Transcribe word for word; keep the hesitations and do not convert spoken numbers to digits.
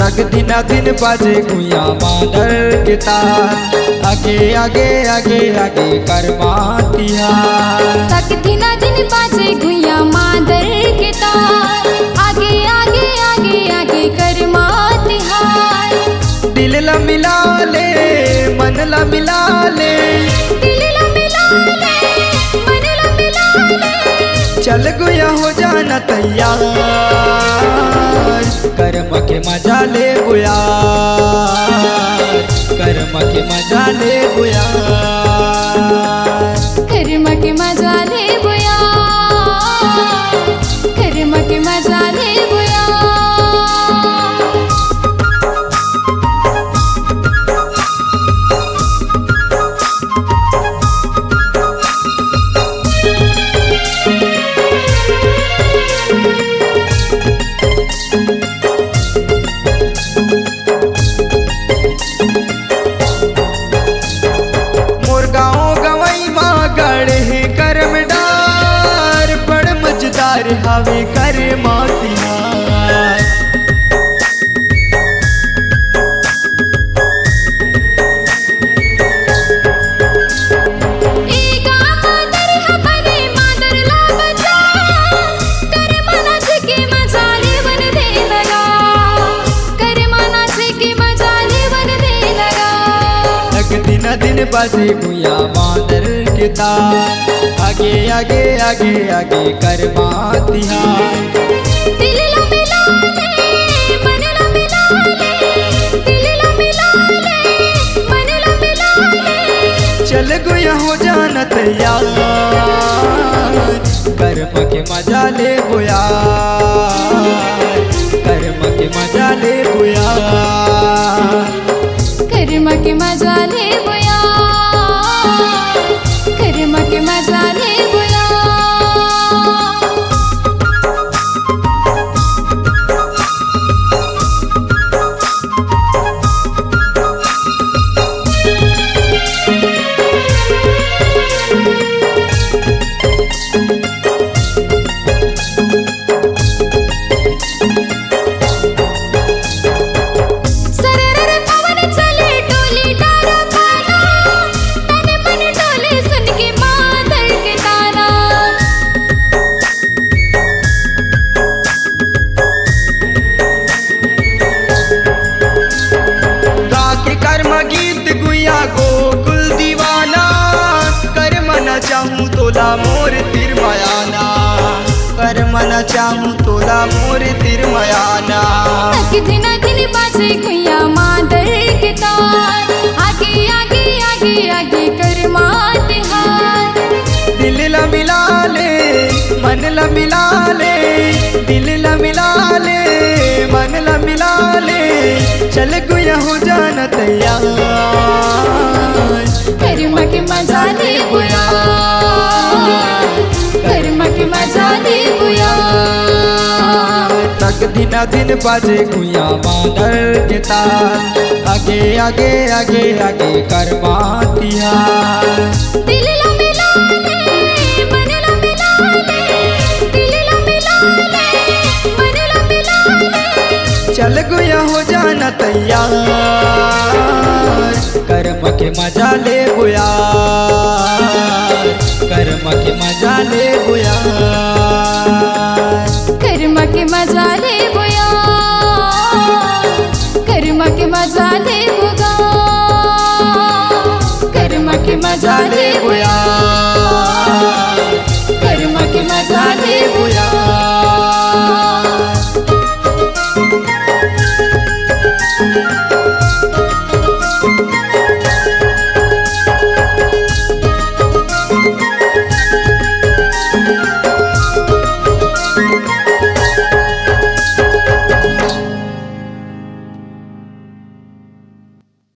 तक दिना दिन बाजे गुइया मांदर के तार, आगे आगे आगे आगे करमा तिहार। तक दिना दिन बाजे गुइया मांदर के तार, आगे आगे आगे आगे करमा तिहार। दिल ला मिला ले, मन ला मिला ले, दिल ला मिला ले, मन ला मिला ले। चल गुइया हो जाना तैयार, करमा के मजा लेबो यार, करमा के मजा लेबो यार। करमा के मजा लेबो यार, करमा के मजा लेबो यार। मोर गाँव गंवई मा गड़े हे करम डार, बड़ मजदार हावे करमा तिहार। ए गा मांदर ह बने मांदर ला बजा, करमा नाच के मजा लेवन दे लगा, करमा नाच के मजा लेवन दे लगा। तक दिना दिन बाजे गुइया मांदर के तार, आगे आगे आगे आगे करमा तिहार। दिल ला मिला ले, मन ला मिला ले, दिल ला मिला ले, मन ला मिला ले। चल गुइया हो जाना तैयार, करमा के मजा लेबो यार, करमा के मजा लेबो यार। करमा के मजा लेबो यार, करमा के मजा लेबो यार। सररर पवन चले टोली डारा पाना, तन मन डोले सुन के मांदर के ताना। गा के करमा गीत गुइया गोकुल दीवाना, करमा नचाहूँ तोला मोर तीर मयाना, करमा नचाहूँ तोला मोर तीर मयाना। तक दिना दिन बाजे गुइया मांदर के तार, आगे आगे आगे आगे करमा तिहार। दिल ला मिला ले, मन ला मिला ले, दिल ला मिला ले, मन ला मिला ले, चल गुइया हो जाना तैयार। करमा के मजा लेबो यार, करमा के मजा लेबो यार। तक दिना दिन बाजे गुइया मांदर के तार, आगे आगे आगे आगे करमा तिहार। दिल ला मिला ले, मन ला मिला ले, दिल ला मिला ले, मन ला मिला ले। चल गुइया हो जाना तैयार, करमा के मजा लेबो यार, करमा के मजा लेबो यार।